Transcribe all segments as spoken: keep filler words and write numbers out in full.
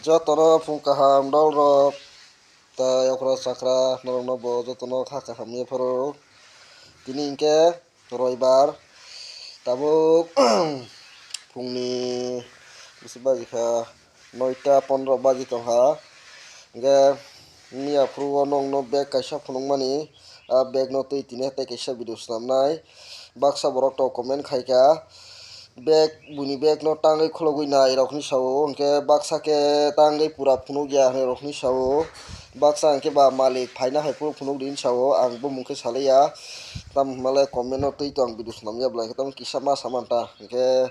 Jotono phung kaham dol rok, tai okra chakra norokno bo jotono kha kaham yapharo. Tini hinkhe roibar, tabuk phungni bisi baji kha, noita pondro baji tongkha. Hinkhe miya phuru o nokno bag kaisa phunukmani, a bag no twi tini tei kaisa video swnamnai. Baksa borok tok comment khaikha. Bag, buini bag no tangwi khulogwi nai rok hinwi sao, hinkhe baksa khe tangwi pura phunukya hinwi rok hinwi sao, baksa hinkhe ba malik phaina hai phuru phunukdi hinwi sao, ang bumung khe salaiya. Tamo hwnba le comment no twi to ang video swnamya bwla hinkhe tamo kisa ma samanta hinkhe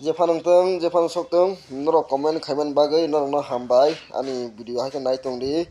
jephano wngtong jephano soktong norok comment khaimani bagwi norokno hambai ani video haikhe naitongdi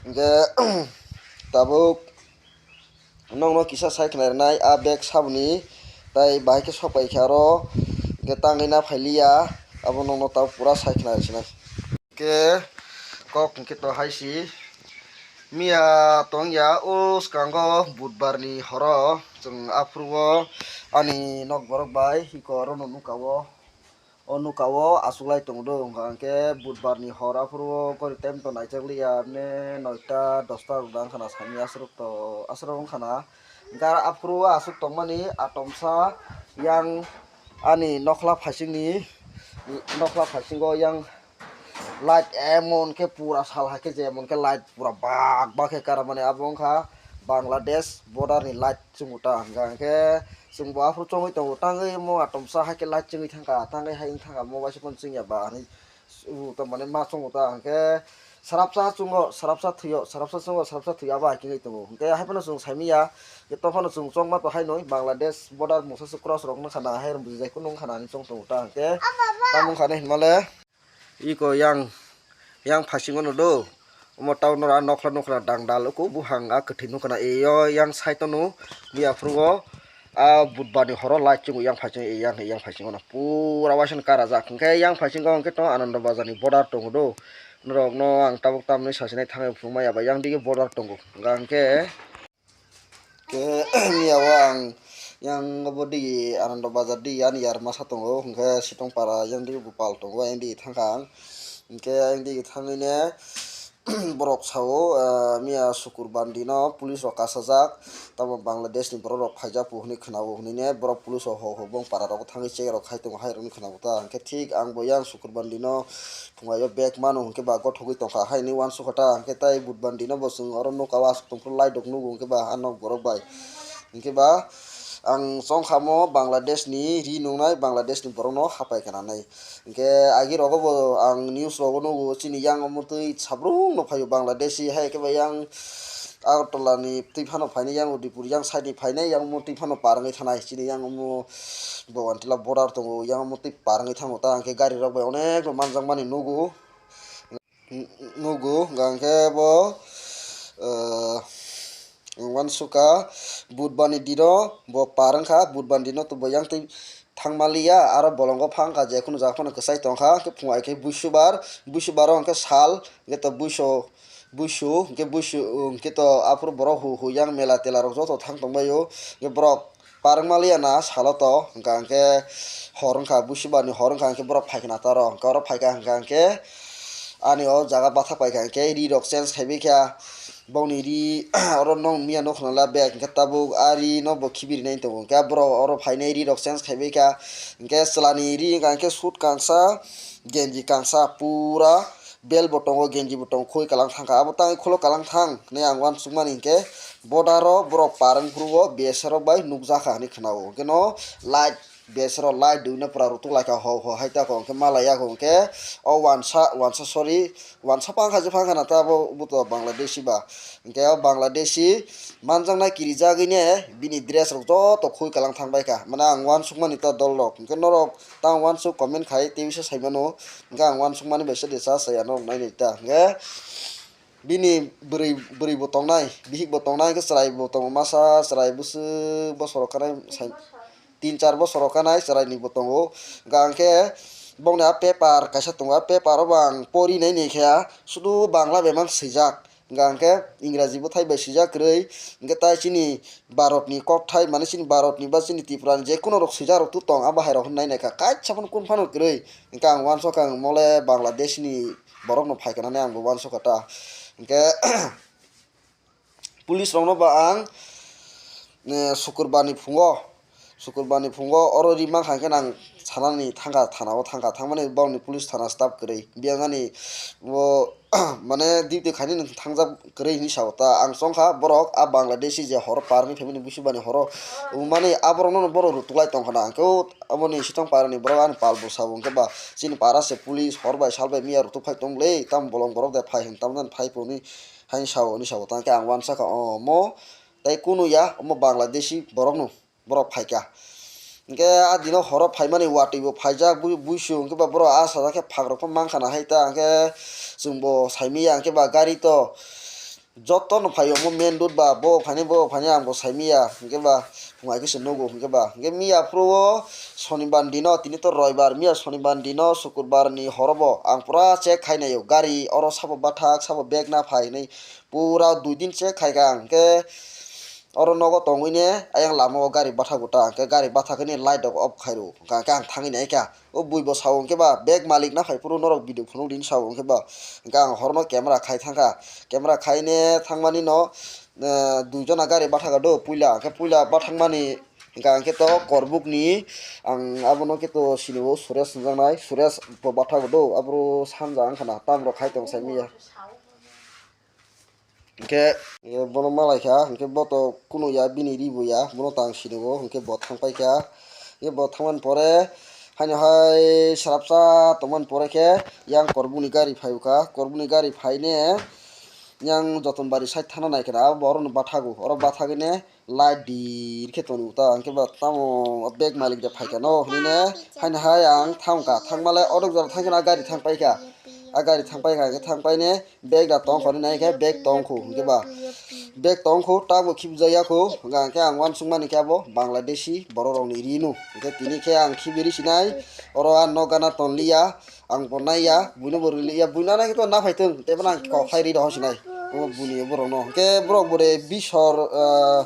hinkhe tabuk. Nokno kisa sai khna rwnai a bag saboni, tai bahai khe sok pai khe aro hinkhe tangwi na phailiya, abo nokno tabuk pura sai khna rwsinai. Hinkhe kok hinkhe to hai si miya tongya o swkango budbar ni horo chwng aphuru o ani nok borok bai hiko aro no nuka o. O nuka o achuklai tongo do, hwnkha hwnkhe budbar ni hor aphuru o gori time to naichak liya, mane noita dosta rok da wngkha na sami aswk to aswk wngkha na. Hwnkhe aphuru o aswk tongmani atomsa yang ani nokhla phaichingni nokhla phaiching o yang light emon khe pura sal hai khe je emon khe light pura bak bak khe karamani abo wngkha Bangladesh border ni light chwng ta hwnkha hwnkhe. Chwng bo aphuru chongwi tongo, tangwi mo atomsa hai khe light chwngwi thangkha, tangwi hai wng thangkha, mo waisa phone chwngya ba hinwi, u, tamani ma chongo ta hwnkhe, srapsa chwngo, srapsa thwio, srapsa chwngo, srapsa thwio, abo hai khe wngwi tongo. Hwnkhe hai phano chwng saimanya, je to phano chwng chongma to haino Bangladesh border mungsa se cross rok wngkha na, hai rok bujijai kunu wngkha na hinwi chong tongo ta hwnkhe, tamo wngkha hinmale. Iko yang, yang phasingo no do. Omo town nora nokla nokla dang dal uku buhang a kwthwi nukha na. Eyo yang side no miya phuru o a budbar ni horo light chwngo yang phasingo, yang, yang phasingo no pura waisa karajak. Hinkhe yang phasingo hinkhe to Anando Bazar ni border tongo do. Norok no ang tabuk tamni sasinai thangwi phunukma ya ba yang dige border tongo. Hwnkha hinkhe. Khe miya o ang yang obo digi Anando Bazar digi ani yar masa tongo, hwnkhe Sitongpara yang digi Gopal tongo, yang digi thangkha ang. Hwnkhe yang digi thangwi ne borok sao, ah, miya Sukur Bandi no police rok kasajak, tamo Bangladesh ni borok rok phaijak po hwnwi khwnao hwnwi ne borok police rok ho ho bong para rogo thangwi check rok khai tongo hai rok hwnwi khwnao ta, hwnkhe thik ang bo yang Sukur Bandi no Phungai o bag mano hwnkhe ba gothogwi tongkha, haini uansukha ta hwnkhe tai budbandi no bo chwng oro nukha o aswk tongphuru light rok nugo hwnkhe ba a nok borok bai. Hwnkhe ba ang chongkha mo Bangladesh ni ri nungnai, Bangladesh ni borok no hapai khna nai. Hwnkhe agi rogo bo ang news rogo nugo chini yang omo twi sabrung no phaio Bangladeshi hai khe ba yang Agartala ni twi phano phainai, yang Udaipur yang side ni phainai, yang omo twi phano par wngwi thanai chini yang omo Bogantila border tongo, yang omo twi par wngwi thango ta hwnkhe gari rok bai onek rok manjakmani nugo. Nugo hwnkha hwnkhe bo, ah, uansukha budbani dino bo par wngkha, budbani dino to bo yang twi thangmaliya, aro bolongo phangkha je kunu jaga phano kwchai tongkha, hwnkhe phungai khe buisubar, buisubaro hwnkhe sal, hwnkhe to buiso, buisu, hwnkhe buisu, hwnkhe to aphuru borok hu hu yang mela tela rok joto thang tongbaio, hwnkhe borok par wngmaliya na salo to, hwnkha hwnkhe hor wngkha, buisubani hor wngkha hwnkhe borok phaikha na taro, hwnkhe oro phaikha hwnkha hwnkhe ani o jaga bathak paikha hwnkhe ri rok change khaibaikha, bokni ri oro nok miya nukhnala bag hwnkhe tabuk a ri no bo khibirinai tongo, hwnkhe borok oro phainai ri rok change khaibaikha, hwnkhe chwlani ri hwnkha hwnkhe suit kangsa, genji kangsa pura. Bel bo tongo, genji bo tongo, khoi kalang thangkha. Abo tangwi kholo kalang thang hinwi ang uansukmani hinkhe, border o borok par wngphuru o B S F rok bai nukjakha hinwi khwnao. Hwnkhe no light, B S F rok light dui no pura rutuk laikha, ho ho hai tako hwnkhe malaiya hwnkhe o uansa, uansa sorry, uansa pangkha je pangkha na ta abo buto Bangladeshi ba. Hwnkhe o Bangladeshi manjaknai kirijagwi ne bini dress rok joto khoi kalang thangbaikha. Mane ang uansukmani ta dol rok. Hwnkhe norok tang uansuk comment khai tei bisa saimano. Hwnkhe ang uansukmani bai se de cha cha ya norok nainai ta. Hwnkhe bini bwrwi, bwrwi bo tongnai, bihik bo tongnai, hwnkhe chwrai bo tongo masa, chwrai bwswk bosor rok kanai sai, tin char bosor rok kanai chwrai ni bo tongo. Hwnkha hwnkhe bokni a paper kaisa tongo, a paper o bo ang pori nai ni khe sudu Bangla bai mang swijak. Hwnkha hwnkhe Ingraji bwthai bai swijak kwrwi, hwnkhe tai chini Bharatni kokthai, mane chini Bharatni ba chini Tripurani je kuno rok swijak rok tu tong, abo hai rok hinwi nai naikha, kaisa phano kun phano kwrwi. Hwnkhe ang uansukha, ang mole Bangladeshni borokno phaikha nani ang bo uansukha ta. Hwnkhe police rokno ba ang, eh, Sukurbarni phungo, Sukurbarni phungo oro ri mankha hwnkhe nang sanani thangkha, thanao thangkha, thangmani borokni police thana staff kwrwi. Biyangani bo, mane, duty khainani thangjak kwrwi hinwi sao ta. Ang chongkha borok a Bangladeshi je horo parni phaimani buisubani horo wngmani aborokno borok rutuklai tongkha na. Hwnkhe o aboni sitong parani borok ani pal bo sao hwnkhe ba chini para se police hor bai sal bai miya rutuk phai tong le, tamo bolong borok de phai hwn, tamo jani phai phunwi. Haini sao, hwnwi sao, tangkhe ang uansukha, omo tei kunu ya, omo Bangladeshi borokno, borok phaikha. Hwnkhe a dino horo phaimani watwi bo phaijak, bui-, buisu hwnkhe ba borok a sajak khe phak rokno mankha na hai ta, hwnkhe chwngbo saimanya, hwnkhe ba gari to jotono phai omo main road ba, bo phaini, bo phaini ang bo saimanya, hwnkhe ba phungai khe se nugo, hwnkhe ba, hwnkhe miya phuru o sonibar dino, tini to roibar, miya sonibar dino, sukurbar ni horo bo ang pura check khai naio, gari oro sabo bathak, sabo bag na phai hinwi. Pura dui din check khaikha ang, hwnkhe oro nogo tongwini ayang lama o gari bathakgo ta, hwnkhe gari bathakgani light rok off khairw, hwnkhe ang thangwi naikha. O bui bo sao hwnkhe ba bag malik na phai phuru norok video phunuk di sao hwnkhe ba, hwnkhe ang horno camera khai thangkha, camera khaine thangmani no, eh, dui jona gari bathakha do puila, hwnkhe puila bathakmani hwnkha hwnkhe to Korbukni, ang abono khe to sinio Suresh hwnjaknai, Suresh bo bathakgo do, aboro sanja wngkha na, tamrok khai tong saimanya. Hwnkhe, eh, bono malaikha, hwnkhe bo to kunu ya, bini ri bo ya, bono to ang sinio, hwnkhe bo thang paikha. Hwnkhe bo thangmani pore, haino hai srapsa tongmani pore khe, yang Korbukni gari phaikha, Korbukni gari phaine, yang Jotonbari side thangna naikha na, abo bo orono bathago, oro bathagwine, light dir khe tongo ta, hwnkhe ba tamo bag malik de phaikha no hinwi ne, haino hai ang thangkha, thangmale odok jora thangkhe no a gari thang paikha, a gari thang paikha, hwnkhe thang paine bag da tongkha hinwi naikhe bag tongkhu, hwnkhe ba bag tongkhu, tabuk khibjaya khu, hwnkhe ang uansukmani khe abo Bangladeshi borok rokni rino, hwnkhe tini khe ang khibiri sinai, oro a nok gana tonliya. Ang bo naiya, buino bo rwliya, buino naikhe to naphai thung, tei bono ang kok khai ri rw sinai. Omo buini borokno. Hwnkhe borok bo de bisor, ah,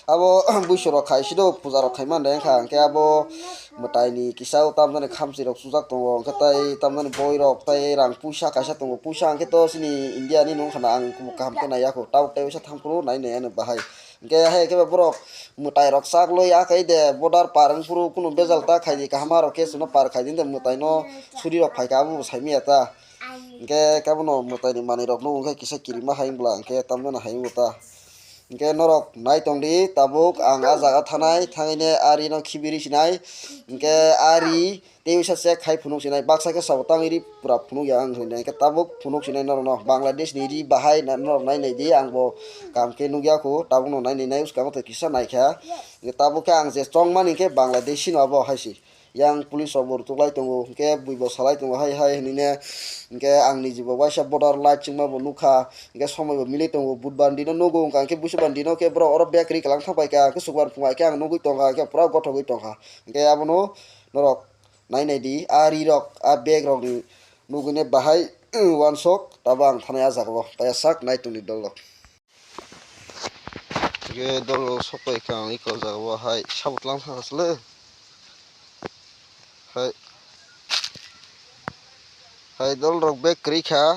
abo buisorok khai sido pujarok khai man de wngkha. Hwnkhe abo mwtaini kisa o tamjani khamchirok chujak tongo. Hwnkhe tei tamjani boirok tei rang puisa kaisa tongo. Puisa hwnkhe to chini India ni nung khana ang kaham khe naiya kho. Tabuk tei waisa thang phuru nai nai ano bahai. Hwnkhe hai khe borok mwtai rok chak loi akai de border par wng phuru kunu bejal ta khai di kaham rok khe chwngno par khai di de mwtai no suri rok phai kha abo bo sai manya ta. Hwnkhe khe bono mwtai ni manwi rok nukgo khe kisa kirima hai wng bwla hwnkhe tamjani hai wng ta. Hwnkhe norok nai tong di tabuk ang a jaga thanai thangwi ne ari no khibiri sinai hwnkhe ari Tei wisa check khai phunuk sinai, baksa khe sabo tangwi ri pura phunuk ya ang hinwi nai khe tabuk phunuk sinai norokno. Bangladesh ni ri bahai na-, norok nai nai di, ang bo kaham khe nukya kho, tabuk no nai nai nai, swkang twi kisa nai kha. Tabuk khe ang je chong mani khe Bangladeshi no abo hai se. Yang police rok bo rwtuk lai tongo, hwnkhe bui bo salai tongo hai hai hinwi ne, hwnkhe ang niji bo waisa border light chwngma bo nukha, hwnkhe somoi bo milai tongo, budbar ni dino nugo wngkha, hwnkhe buisubani dino khe borok oro bag ri kwlang thang pai kha, hwnkhe sukbar phungai khe ang nugwi tongkha, hwnkhe pura gothogwi tongkha, hwnkhe abono norok. Nai nai di, a ri rok, a bag rok ni nugwi ne bahai, uansuk, tabo ang thanai a jaga o, paiya sak nai tong di dol rok. Hwnkhe dol rok sok pai kha ang eko jaga o hai, sabo tlang thang asle. Hai, hai dol rok bag kwrwi kha,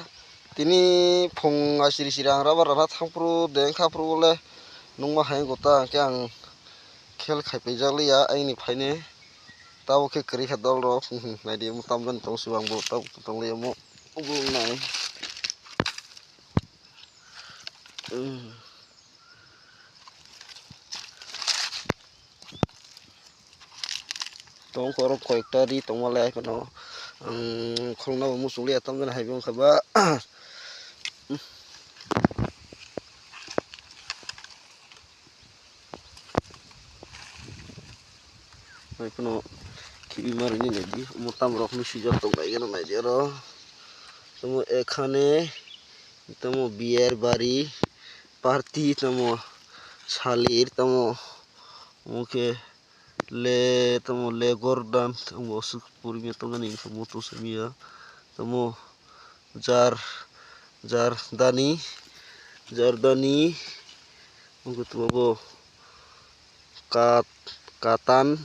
tini phung asiri siri ang rubber rana thang phuru de wngkha phuru le nungma hai wngkha ta, hwnkhe ang khel khai paijak liya, aini phaini. Tabuk khe kwrwi kha dol rok, naidi omo tamjani tong se bang bo tabuk tong lai omo. Obo nai. Tong khe oro koyekta ri tongma le, haikhe no ang khulumna bo muchung liya, tamjani hai wngkha ba. Hai phano khibi ma rwini naidi, omo tam rok ni swijak tong nai gana naidi oro. Tamo ekhane, tamo beer bari, party tamo salir tamo, omo khe le tamo le gordam tamo aswk puri mia tongmani moto simi ya tamo. Jar, jar dani, Jordani, wngkha tamo bo Kat-, Katan,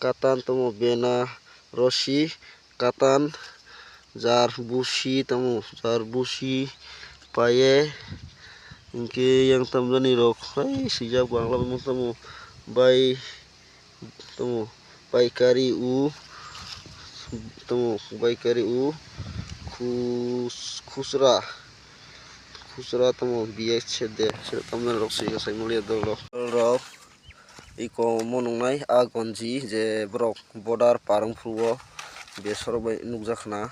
Katan tamo Bena Rosi, Katan, Jarbusi tamo, Jarbusi, Paye, hwnkhe yang tamjani rok hai swijak Bangla bai tamo bai. Tamo paikari u, tamo paikari u, khus-, khusra, khusra tamo biye sede, sede tamo rok swi sai mulia dolo. Rok iko mo nungnai a gonji je borok border par wng phuru o besor bai nukjak khna.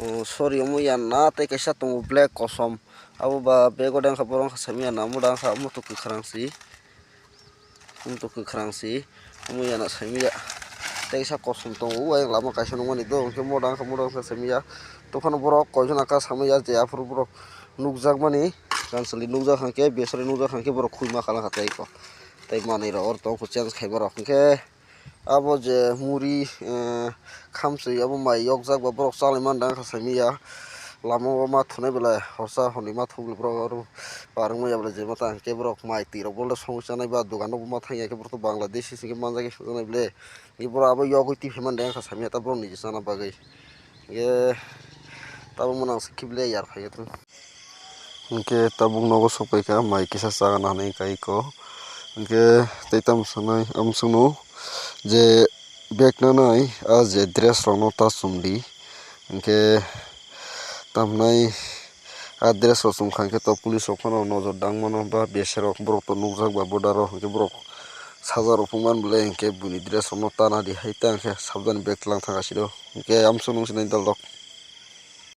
Oh, sorry, omo ya na tei kaisa tongo black kosom. Abo ba bego dang kha, borok wngkha saimanya na, omo dang kha, omo to kwkhwrang si. Omo to kwkhwrang si. Omo ya na saimanya. Tei kaisa kosom tongo, o ayang lama kaisa nungmani do, hwnkhe mo dang kha, mo dang kha saimanya. Tophano borok koijon aka saimanya je aphuru borok nukjakmani, kansali nukjak hwnkhe, besari nukjak hwnkhe borok khulma khala kha tei ko. Tei manwi rok oro tong kho change khai borok hwnkhe. Abo je muri, eh, khamsoi abo mai yokjak ba borok chalai man dang kha saimanya. Lama o ma thunai belai horsa hwnwi ma thung borok aro par wngmaya belai je mata hwnkhe borok mai twi rok bo songwi chanai ba dogan rok bo ma thangya khe borok to Bangladeshi se hwnkhe manjak khe sokjaknai bele. Borok abo yogwi twi phai man dang kha saimanya ta borok niji chana bagwi. Hwnkhe tabuk mwnang se khible yar phai thung. Hwnkhe tabuk nogo sokpaikha, mai kisa chagana hinwi kaiko. Hwnkhe tei tamo sanai amsongno je bag nanai a je dress rokno ta chumdi. Hwnkhe tamhinai a dress rok chumkha hwnkhe to police rok phano nojor dangmano ba beserok borok to nukjak ba border o hwnkhe borok sajak rok phungmani belai hwnkhe buini dress rokno tana di hai ta hwnkhe sabjani bag twlang thangkha siro. Hwnkhe amsongno wngsinai dol rok.